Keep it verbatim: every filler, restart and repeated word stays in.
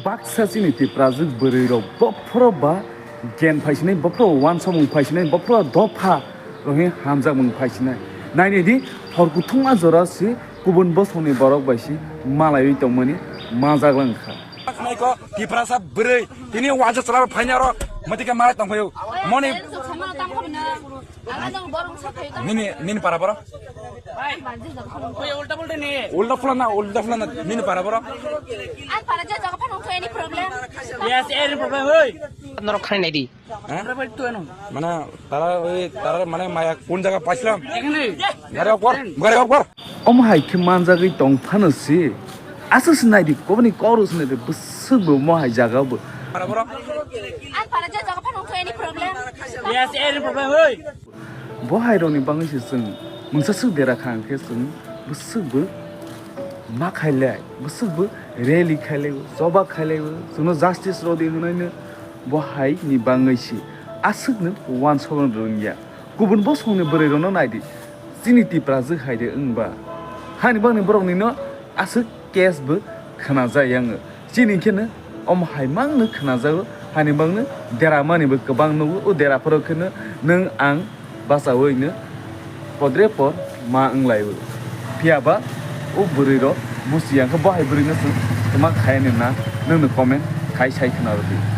Baksa chini Tiprajwk bwrwi rok bophoro ba gen phaisinai, bophoro wansokmung phaisinai, bophoro dopha rohing hamjakmung phaisinai. Nainai di, hor kuthukma jora si kubun bosongni borok bai si malaiwi tongmani manjak lang kha. Naiko Tiprasa bwrwi tini wansok chwla phaina ro matika malai tongphaio. Moni Nini, nini para boro? Ulta pula na, ulta pula na, nini para boro? Yes, any problem, oi. Norok khanai nai di. Mana tara oi tara mana maya kun jaga paislam? Gari ok bor, gari ok bor. Omo hai khe manjagwi tong phano si. Aswk se nai di, koboni kok rw se nai di, bwswk bo mo hai jaga bo. Para boro? Ang para je jaga phano any problem? Yes, any problem, oi. Bo hai rokni bagwi se chwng mungsa swk dera kha hwnkhe chwng bwswk bo ma khailai, bwswk bo rally khailai, choba khailai, chwngno justice rw di hwnwi no bo hai ni bagwi se aswkno wansokna rwngya. Kubun bosongni bwrwi rokno nai di, chini Tiprajwk hai de wngba. Hani bagwi borokni no aswk case bo khwnajak yang. Chini khe no omo hai mang no khwnajago, hani mang no dera mani bo kwbang nugo, o dera phoro khe no nwng ang bachaui no podre por ma wng lai o. Phiya ba o bwrwi rok buchi yang khe bo hai bwrwi no chwng kwma khai ni na nwng no comment khai sai khwna rw di.